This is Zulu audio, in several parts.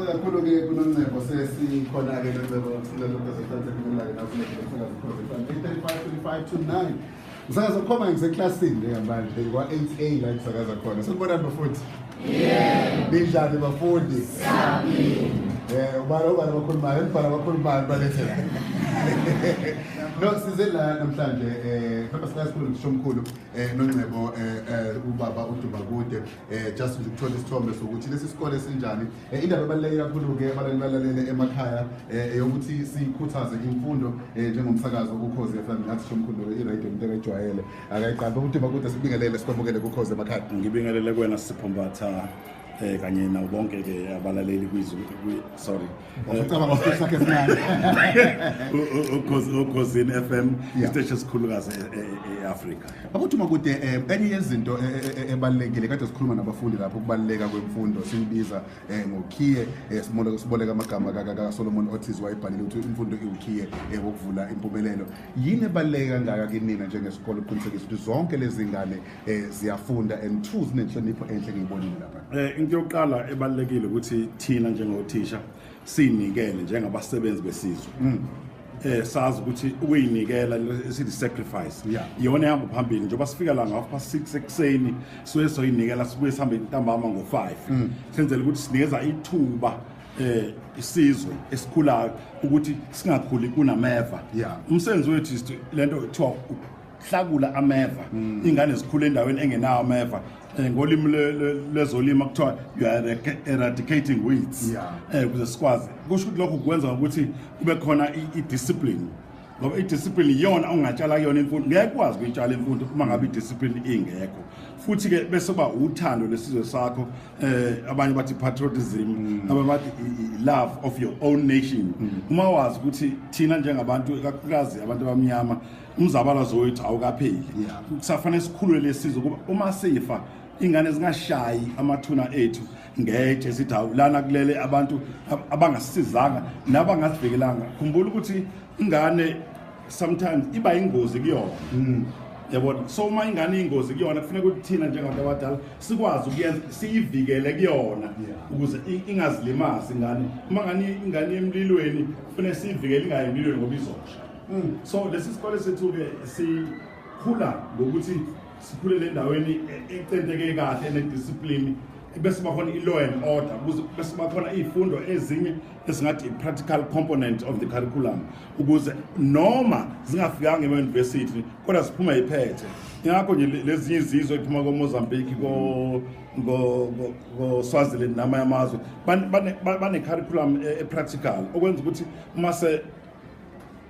Sibonga kakhulu-ke kuNongcebo, sesikhona-ke Nongcebo 8:35 25 to 9. Ngisakaza khona, ngiseklasini njengamanje kwa-8A la ngisakaza khona. Sanibonani bafundi? Yebo. Ninjani bafundi? Siyaphila. Ubani abakhulumayo? Nibhala abakhulumayo balethe la. No, size la namhlanje mhlawumbe sikaze sikhulume ngisho omkhulu Nongcebo, ubaba uDumakude, just nje ukuthola isithombe sokuthi lesi sikole sinjani. Indaba ebaluleke kakhulu-ke abalali balalele emakhaya eyokuthi sikhuthaze imfundo njengomsakazo uKhozi FM. Ngathi shomkhulu i-radio into akayijwayele akayiqali. UDumakude, sibingelele, sikwamukele kuKhozi emakhaya. Ngibingelele kuwena Sipho Mbatha kanye nabo bonke ke abalaleli kwizwe sorry. Ucabanga isiteshi sakhe esincane. Ukhozini FM, isiteshi esikhulukazi e-Afrika. AboDumakude, enye yezinto ebalulekile kade sikhuluma nabafundi lapho, ukubaluleka kwemfundo siyibiza ngokhiye, siboleka amagama kaSolomon Otis, wayebhalile ukuthi imfundo iwukhiye wokuvula impumelelo. Yini ebaluleke kangaka kinina njengesikole ukuqinisekisa ukuthi zonke lezi ngane ziyafunda and two zinenhlonipho enhle ngiyibonile lapha? Into yokuqala ebalulekile ukuthi thina njengothisha sinikele njengabasebenzi besizwe. Sazi ukuthi ukuyinikela esithi sacrifice iyona ehamba phambili. Njengoba sifika la ngo-6:30 ekuseni, suke soyinikela, sibuye sihambe ntambama ngo-5, senzele ukuthi sinikeza ithuba isizwe esikhulayo ukuthi singakhuli kunameva. Umsebenzi wethu is lento kuthiwa ukuhlakula ameva, ingane zikhule endaweni engenawo ameva. Ngolimi lwezolimo kuthiwa you are eradicating weeds. Ukuze sikwazi kusho ukuthi lokho kwenza ukuthi kube khona i-discipline, ngoba i-discipline iyona ongatshala kuyona imfundo. Ngeke ukwazi ukuyitshala imfundo uma ngabe i-discipline ingekho. Futhi-ke bese kuba uthando lesizwe sakho, abanye bathi patriotism, abanye bathi love of your own nation. Uma wazi ukuthi thina njengabantu, ikakhulukazi abantu abamnyama, umzabalazo wethu awukapheli, kusafanele sikhulule lesizwe kuba uma sifa ingane zingashayi amathuna ethu ngetshe, sithi hawu, lana kulele abantu abangasisizanga nabangasivikelanga. Khumbula ukuthi ingane sometimes iba ingozi kuyona, yabona? So uma ingane iyingozi kuyona, kufuneka ukuthi thina njengabantu abadala sikwazi ukuyenza siyivikele kuyona ukuze ingazilimazi ingane. Uma ingane emlilweni, kufuneka siyivikele ingayi emlilweni ngoba izosha. So lesi sikole sethu-ke sikhula ngokuthi sikhulele endaweni ecenteke kahle, ene-discipline, bese bakhona i-law and order, ukuze bese bakhona iy'fundo ezinye esingathi i-practical component of the curriculum, ukuze noma zingafikanga ema-university kodwa ziphume iphethe. Ingakho nje lezinye izizwe ephuma ko-Mozambique, ko-Swaziland namanye amazwe bane-curriculum e-practical, okwenza ukuthi uma se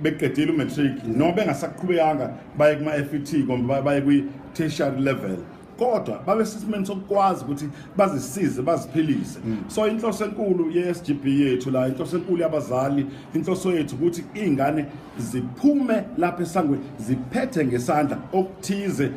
beqedile umatric noma bengasaqhubekanga baye kuma-FET kumbe baye kwi-tertiary level, kodwa babe sesimeni sokukwazi ukuthi bazisize, baziphilise. So inhloso enkulu ye-SGB yethu la, inhloso enkulu yabazali, inhloso yethu ukuthi iy'ngane ziphume lapha esangweni ziphethe ngesandla okuthize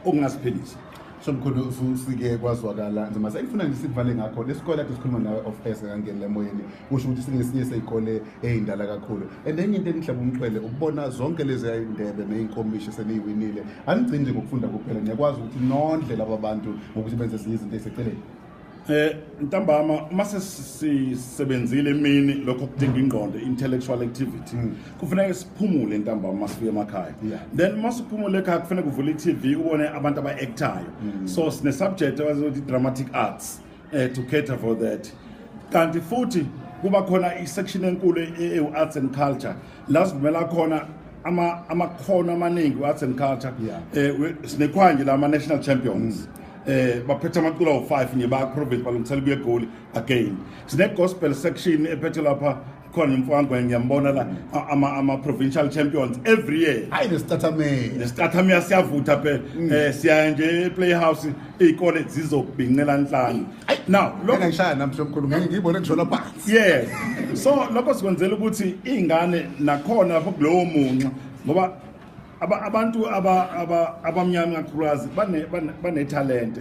okungaziphilisa. Somkhulu, sike kwazwakala nzima. Sengifuna nje sivale ngakho lesikole kade sikhuluma nawe off air singangeni emoyeni, kusho ukuthi singesinye sey'kole ey'ndala kakhulu, and enye into engihlaba umxhwele ukubona zonke lezi ndebe ney'nkomishi seniyiwinile. Anigcini nje ngokufunda kuphela, niyakwazi ukuthi nondle laba bantu ngokuthi benze ezinye izinto ey'seceleni. Ntambama uma sesisebenzile emini, lokho kudinga ingqondo, intellectual activity, kufuneka siphumule ntambama masifika emakhaya. Then uma siphumule ekhaya, kufuneka uvule i-TV ubone abantu aba-actayo. So sine subject abazothi dramatic arts to cater for that. Kanti futhi kuba khona i-section enkulu ewu-arts and culture, la sivumela khona amakhono amaningi we-arts and culture. Sinekhwaya nje la, ama-national champions, baphethe amaculo awu-5 nje, ba-province, balungisela kuye eGoli again. Sine-gospel section ephethe lapha khona imfangwe, ngiyambona la, ama-provincial champions every year. Hayi, nesicathamela. Nesicathamela siyavutha phela. Siya nje e-playhouse, iy'kole zizobhincela nhlanu now. Ngeke ngishaya nami, Somkhulu, ngeke ngiyibone ngishona phansi. Yes, so lokho sikwenzela ukuthi iy'ngane nakhona lapho kulowo munxa, ngoba abantu abamnyama kakhulukazi banethalente,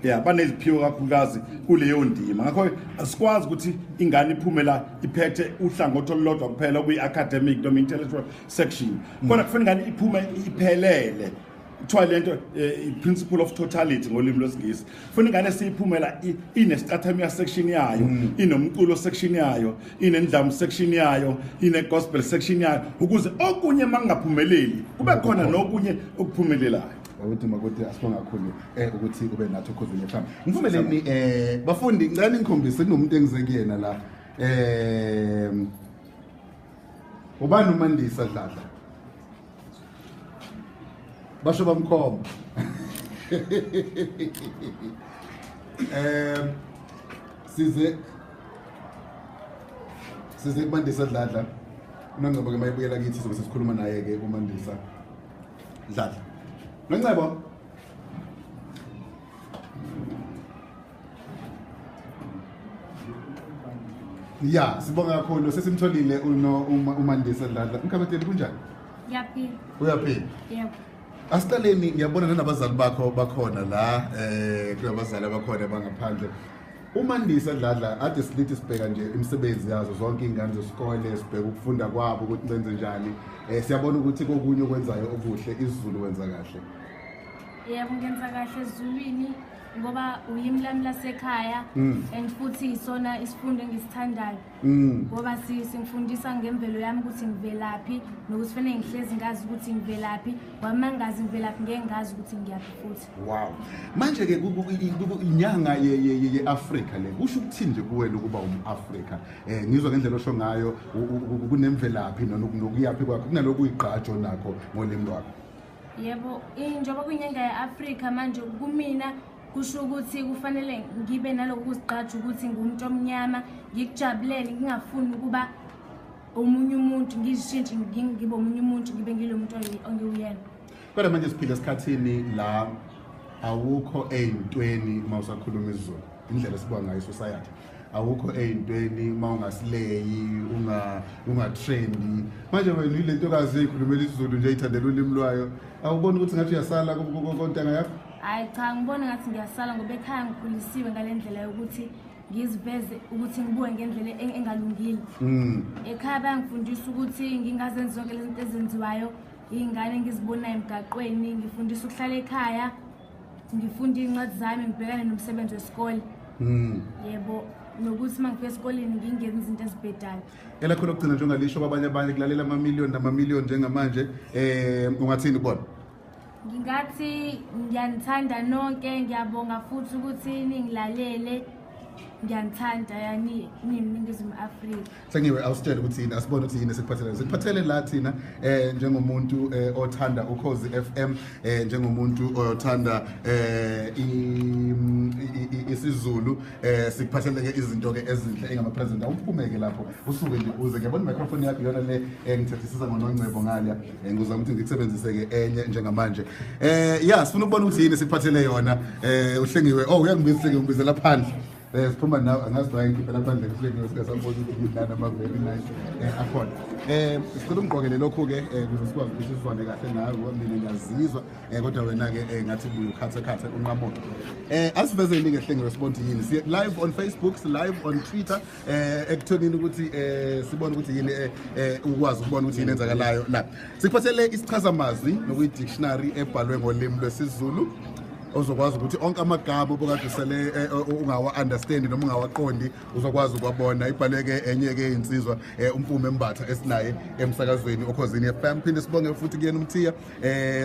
yeah, baneziphiwo kakhulukazi kuleyo ndima. Ngakho asikwazi ukuthi ingane iphume la iphethe uhlangothi olulodwa kuphela, okuyi-academic noma intellectual section, kodwa kufanele ingane iphume iphelele. Kuthiwa lento i-principle of totality ngolimi lwesiNgisi. Funa ingane siyiphumela inesicathamiya section yayo, inomculo section yayo, inendlamu section yayo, ine-gospel section yayo, ukuze okunye mangaphumeleli kube khona nokunye okuphumelelayo. Ukuthi makuthi asibonga kakhulu ukuthi ube nathi Okhozini FM. Ngivumeleni bafundi, ngicela ningikhombise kunomuntu engize kuyena la. Ubani uMandisa Dladla? Basho bamkhomba. Size kuMandisa Dladla. Unongcebo ke mayibuyela kithi sobe sesikhuluma naye ke uMandisa Dladla. Nongcebo. Ya, sibonga kakhulu sesimtholile uMandisa Dladla. Mkhabateli kunjani? Ngiyaphila. Uyaphila? Yebo. Asiqaleni, ngiyabona nanabazali bakho bakhona la, kunabazali abakhona bangaphandle. uMandisa Dladla ade silithi sibheka nje imisebenzi yazo zonke iy'ngane zesikole, sibheka ukufunda kwabo ukuthi benze njani. Siyabona ukuthi kokunye okwenzayo okuhle isiZulu wenza kahle. Yebo, ngenza kahle esiZulwini ngoba ulimi lami lasekhaya and futhi isona isifundo engisithandayo. Ngoba singifundisa ngemvelo yami ukuthi ngivelaphi nokuthi fanele ngihlezi ngazi ukuthi ngivelaphi, ngoba uma ngingazi ngivelaphi ngeke ngazi ukuthi ngiyaphi futhi. Wow. Manje ke inyanga ye-Afrika le kusho ukuthini nje kuwena ukuba umAfrika? Ngizwa ngendlela osho ngayo kunemvelaphi nokuyaphi kwakho, kunaloku uyigqajo nakho ngolimi lwakho. Yebo, njengoba kuyinyanga ye-Afrika manje kumina kusho ukuthi kufanele ngibe nalokhu kuzigqaja ukuthi ngumuntu omnyama, ngikujabulele, ngingafuni ukuba omunye umuntu, ngizishintshe ngibe omunye umuntu, ngibe ngilo muntu ongiwuyena. Kodwa manje siphila esikhathini la awukho ey'ntweni uma usakhuluma isiZulu, indlela esibuka ngayo i-society. Awukho ey'ntweni uma ungasileyi, ungatrendi. Manje wena ile ntokazi eyikhulumela isiZulu nje eyithandela ulimi lwayo, awuboni ukuthi ngathi uyasala kontanga yakho? Hayi cha, ngibona ngathi ngiyasala ngoba ekhaya ngikhulisiwe ngale ndlela yokuthi ngiziveze ukuthi ngibuke ngendlela engalungile. Ekhaya bayangifundisa ukuthi ngingazenzi zonke lezi zinto ezenziwayo, iy'ngane ngizibonayo emgaqweni, ngifundisa ukuhlala ekhaya, ngifunde iy'ncwadi zami, ngibhekane nomsebenzi wesikole. Yebo, nokuthi uma ngifika esikoleni ngingenzi izinto ezibhedayo. Elakho lokugcina njengalisho kwabanye abanye kulalela amamiliyoni namamiliyoni njengamanje, ungathini kubona? Ngingathi ngiyanithanda nonke, ngiyabonga futhi ukuthi ningilalele. Ngiyanithanda yani niyiNingizimu Afrika. Sengiwe awusitshele ukuthi yini, asibone ukuthi yini esikuphathele. Sikuphathele la thina njengomuntu othanda Ukhozi FM, njengomuntu othanda isiZulu, sikuphathele ke izinto ke ezinhle engama-present. Awuphumeke lapho usuke nje uze, ngiyabona i-microphone yakho iyona le engithethisisa ngoNongcebo ngale, ngizama ukuthi ngikusebenzise ke enye njengamanje. Ya, sifuna ukubona ukuthi yini esikuphathele yona. Uhlengiwe, oh uyangibiza, Hlengiwe, ngibizela phandle. Siphuma nawe, angazi why ngikhiphela phandle kuhlengiwe singasaboni ukuthi yini lana ama-very nice akhona. Sicela ungigqokele lokhu-ke ukuze sikwazi ukuthi sizwane kahle nawe, ngoba mina ngiyazizwa, kodwa wena-ke ngathi ubuye ukhathe-khathe unqamuke. Asivezeni-ke Hlengiwe sibone ukuthi yini. Siye live on Facebook, live on Twitter, ekuthenini ukuthi sibone ukuthi yini, ukwazi ukubona ukuthi yini enzakalayo la. Sikuphathele isichazamazwi nokuyi-dictionary ebhalwe ngolimi lwesiZulu, ozokwazi ukuthi onke amagama obukade usele ungawa-understandi noma ungawaqondi uzokwazi ukuwabona. Ibhaleke enye-ke insizwa uMpume Mbatha esinaye emsakazweni Okhozini FM. Phinde sibonge futhi kuyena uMthiya,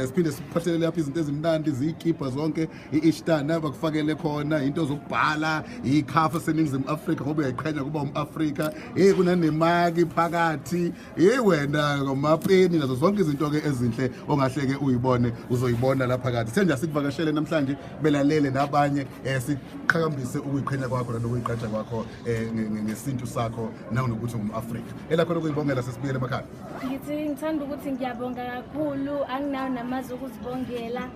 siphinde siphathelele lapha izinto ezimnandi ziyikibha zonke, i-ishtana bakufakele khona, into zokubhala, ikhafu eseNingizimu Afrika ngoba uyayiqhenya kuba um-Afrika, hey kunanemaki phakathi, hey wena ngomapeni nazo zonke izinto-ke ezinhle ongahleke uyibone uzoyibona lapha phakathi. Sithe nje sikuvakashele namhlanje belalele nabanye, siqhakambise ukuyiqhenya kwakho nokuyigqaja kwakho ngesintu sakho nanokuthi ungum-Afrika. Elakho lokuyibongela sesibuyele emakhaya. Ngithi ngithanda ukuthi ngiyabonga kakhulu, anginawo namazwi okuzibongela.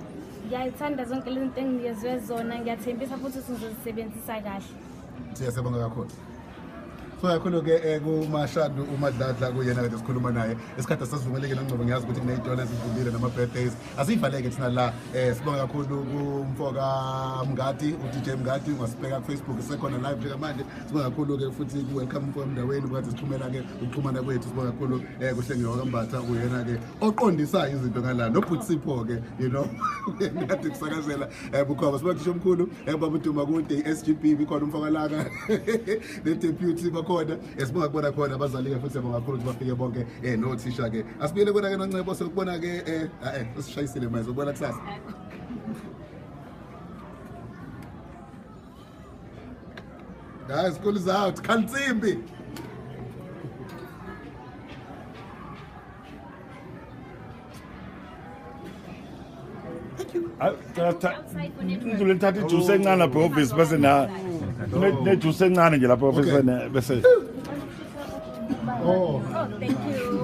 Ngiyayithanda zonke lezi zinto enginikezwe zona, ngiyathembisa futhi ukuthi ngizozisebenzisa kahle. Siyabonga kakhulu. So kakhulu ke kuMashandu uMadladla kuyena kade sikhuluma naye. Isikhathi asasivumeleke nangcobo, ngiyazi ukuthi kuney'tolo ezivulile nama-birthdays. Asiyivaleke thina la. Sibonga kakhulu kumfoka Mngadi, u-DJ Mngadi, ungasibheka ku-Facebook sekhona live njengamanje. Sibonga kakhulu-ke futhi ku-welcome mfo emndaweni kwathi sithumela-ke ukuxhumana kwethu. Sibonga kakhulu kuHlengiwe kaMbatha, kuyena-ke oqondisayo izinto ngala noBhuti Sipho-ke kade kusakazela bukhoma. Sibonga thisha omkhulu, baba uDuma kude, i-SGB bikhona umfokalaka ne-deputy bakhona. Sibonga kubona khona abazali-ke futhi siyabonga kakhulu ukuthi bafike bonke nothisha-ke. Asibuyele kona-ke noNcebo, sokubona-ke usishayisile manje, sokubona kusasa. Guys, school is out. Khansimbi. Ngizule ngithatha ijuice encane lapha ehhovisi bese na nejuice encane nje lapha ehhovisi bese. Oh. Thank you.